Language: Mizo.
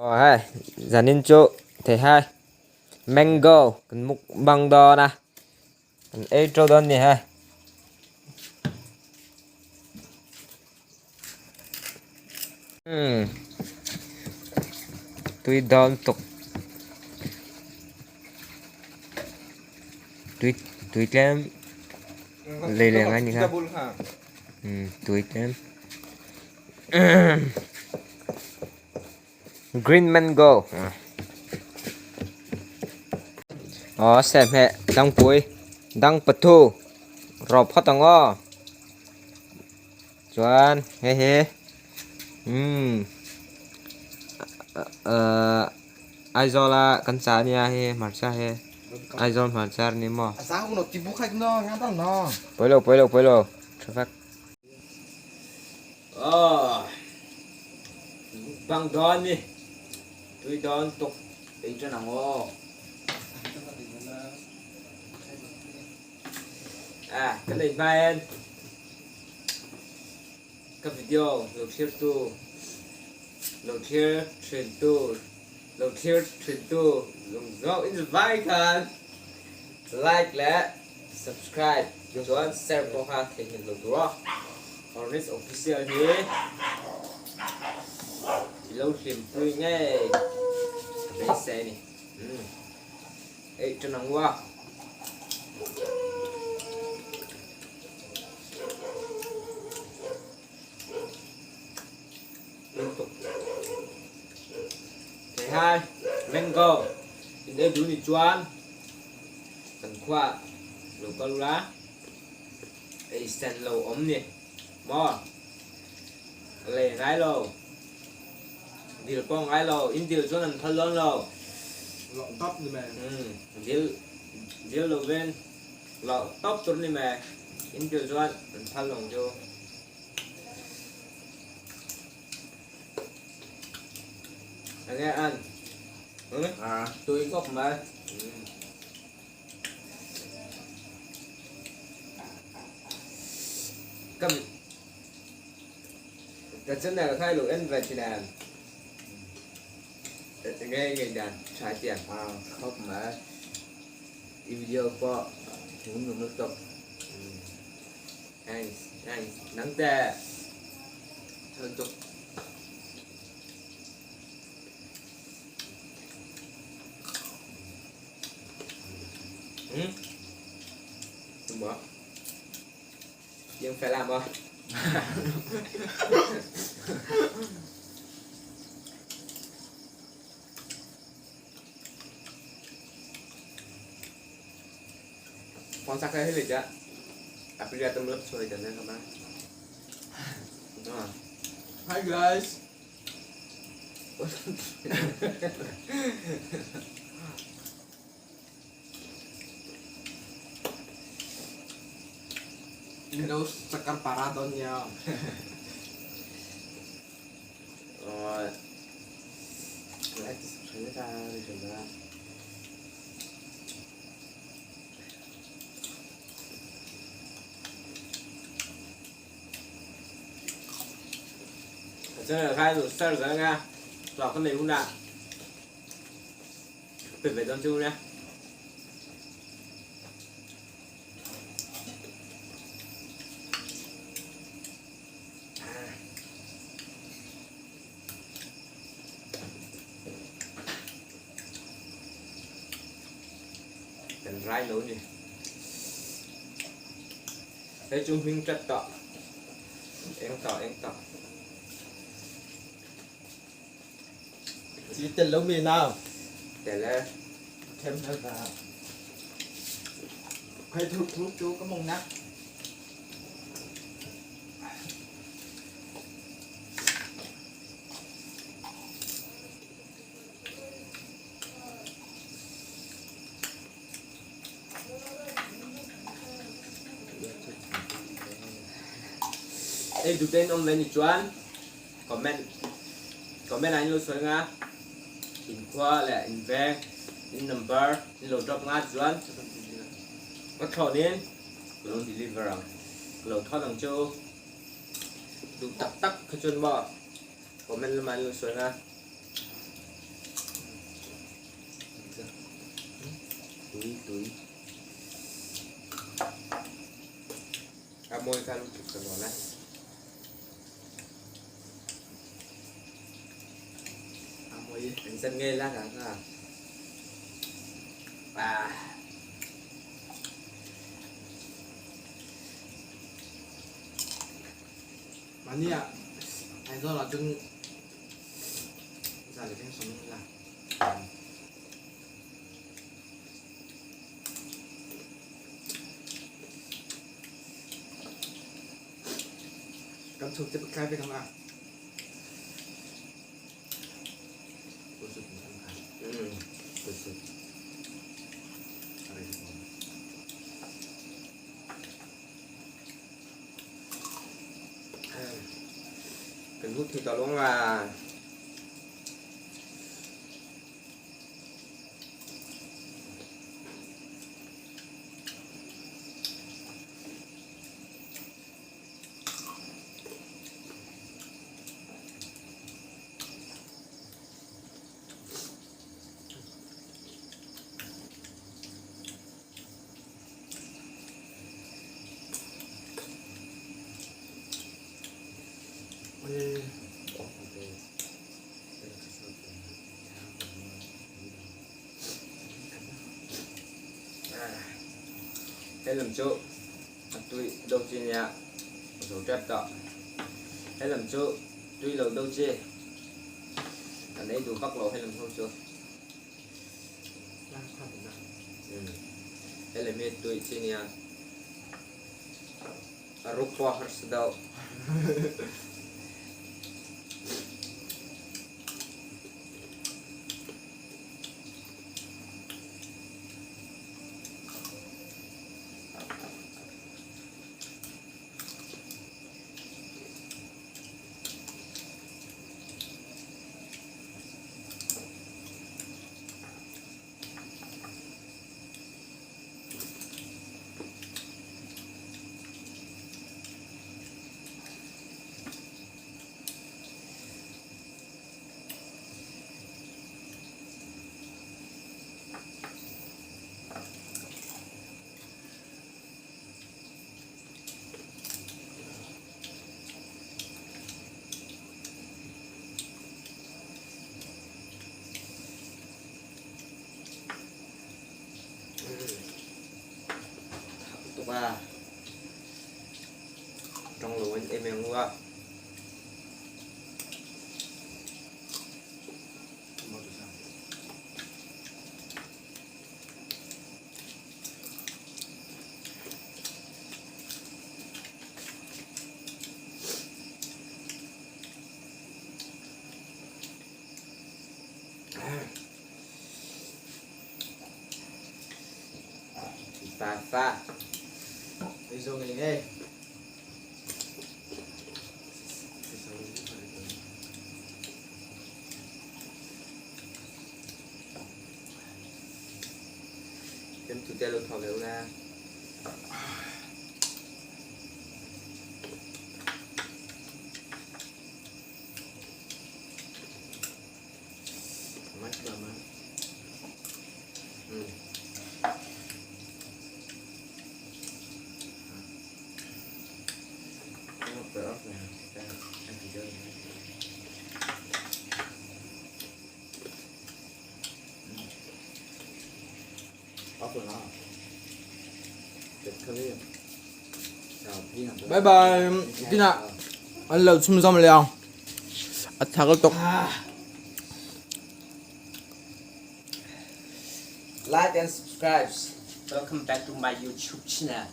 Aw hei zanin chu theihai mango kan mukbang dawn a kan ei teuh dawn a ni hei. Umm tui dawn tuk tui tui tlem lei leh ngai a ni kha umm tui tlem. Green mango aw sehhmeh dangpui dang pathu rawp phawt ang aw chuan hei hi umm ahh Aizawl a kan chah ania hei hmarcha hi Aizawl hmarcha a ni maw pawilo pawilo pawilo tha vek. Bang dawn ni tui dawn tuk ei tan ang aw a ka nei hma en ka video lo thlir tu lo thlir thin tu lo thlir thin tu lung zawk in vai khan like leh Subscribe chuan share pawh kha theihnghilh lo tur aw. Ornis Official hi i lo hlimpui ngei ka beisei a ni. Umm eih tan ang ua. Lutuk. Theihai mango in ei duh ni chuan Kan khua lo kal ula ei sen lo awm ni maw lei ngai lo dil pawh ngai lo in dil chuan an phal dawn lo Lawh tawp ni mai. Umm dil dil lo ven lawh tawp tur ni mai in dil chuan an phal lo ang chu. Enge an À, tui khawp mai. Ka ka channel khai lo en ve thin em enge ngei dan tha tiang. À, khawp mai. I video pawh hmuh nuam lutuk. Thanks, thanks. Nang te. Lutuk. Ừ. Đúng không? Nhưng phải làm không? Phone sak hi lịch á. Aprilia tâm lớp xuôi cho nên các bạn. Đúng không? Hi guys. Mino sakar para dawn nia. Rồi. Lại ra đi ra. Cho nên là khai rồi sao rồi nha. Vào con này cũng đã. Tuyệt vời don chu nha. Kan rai lo ni. Hei chu hming tat tawh. Eng tawh eng tawh. Chi tel lo mi nau. Tel e. Them na va. Khai thuk thuk chu ka mong nak. Ei duhte in awm ve ni chuan comment comment ah in lo sawi nga in khua leh in veng in number in lo drop nga chuan ka thlawh in ka lo deliver ang ka lo thawn ang che u duh tak tak kha chuan maw comment lamah in lo sawi nga. Tui tui. A mawi kha lutuk ka nuam e. A mawi. Engzat nge la ka kha. Ah. Mahni ah Aizawl ah chuan za leh thleng sawm in la. Kan chhuk te tlai vek ang a. Kan hmuh thei tawh lo ang a. He lam chu a tui do chi nia a zo tep tawh. He lam chu tui lo do chi kan ei duh vak lo he lam ho chu. He lam hi tui chi nia a ruk pawh a harsa deuh. Tuk a tawng lo in em em ngu a. Fa fa. Ei zo ngei ngei. Em tu te lo thaw ve ula. Bye bye tina an lo chhum zawm leh ang a thak lutuk. Like and subscribe. Welcome back to my YouTube channel.